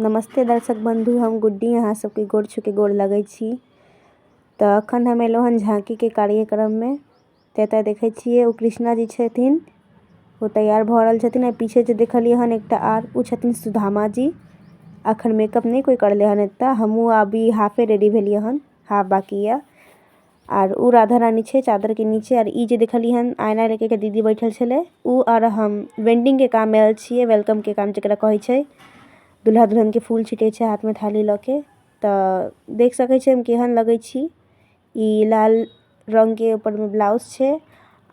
नमस्ते दर्शक बन्धु, हम गुड्डी अहाँ सबके गोर छूके गोर लगै छी। तऽ अखन हम एलहुँ हन झाँकीके कार्यक्रममे। तऽ एतऽ देखै छियै ओ कृष्णा जी छथिन, ओ तैयार भऽ रहल छथिन। आ पीछे जे देखलियै हन एकटा आर ओ छथिन सुदामा जी। अखन मेकअप नहि कोइ करले हन एतऽ, हमहूँ अभी हाफे रेडी भेलियै हन, हाफ बाकी यऽ। आर ओ राधा रानी छै चादरके नीचे। आर ई जे देखलियै हन आईना लेके के दीदी बैठल छलै ओ, आर हम वेंडिंगके काममे आयल छियै, वेलकमके काम जकरा कहै छै। दुल्हा दुल्हनके फूल छिटै छै हाथमे थाली लऽ के। तऽ देख सकै छियै हम केहन लगै छी। ई लाल रङ्गके ऊपरमे ब्लाउज छै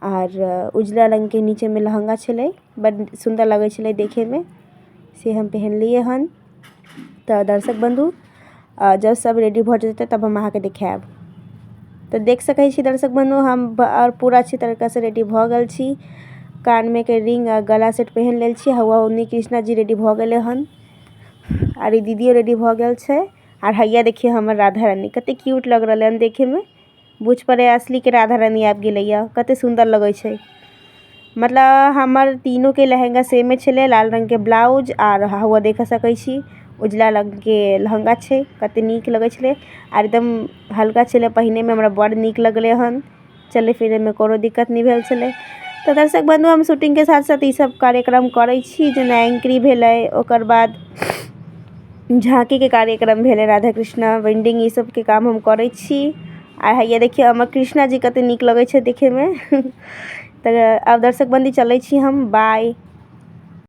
आर उजला रङ्गके नीचेमे लहँगा छलै, बड सुन्दर लगै छलै देखैमे, से हम पहिनलियै हन। तऽ दर्शक बन्धु, जब सब रेडी भऽ जेतै तब हम अहाँके देखायब। तऽ देख सकै छी दर्शक बन्धु, हम आओर पूरा अच्छी तरीकासँ रेडी भऽ गेल छी। कानमे के रिंग आ गला सेट पहिन लेल छी। हौआ ओन्नी कृष्णा जी रेडी भऽ गेलै हन आर ई दीदियो रेडी भऽ गेल छै। आर हैया देखियौ हमर राधा रानी कते क्यूट लग रहलै हन देखैमे, बुझ पड़े असलीके राधा रानी आबि गेलैया, कते सुन्दर लगै छै। मतलब हमर तीनोके लहंगा सेमे छलै, लाल रङ्गके ब्लाउज आर हौआ देख सकै छी उजला रङ्गके लहंगा छै, कते नीक लगै छलै। आर एकदम हल्का छलै पहिनेमे, हमरा बड़ नीक लगलै हन, चलै फिरैमे कोनो दिक्कत नहि भेल छलै। तऽ दर्शक बन्धु, हम शूटिंगके साथ साथ ई सब कार्यक्रम करै छी, जेना एंट्री भेलै, ओकर बाद झाँकीके कार्यक्रम भेलै, राधा कृष्णा वेंडिंग, ई सबके काम हम करै छी। आ हैया देखियौ हमर कृष्णा जी कते नीक लगै छै देखैमे। तऽ आब दर्शक बन्धु चलै छी हम, बाय।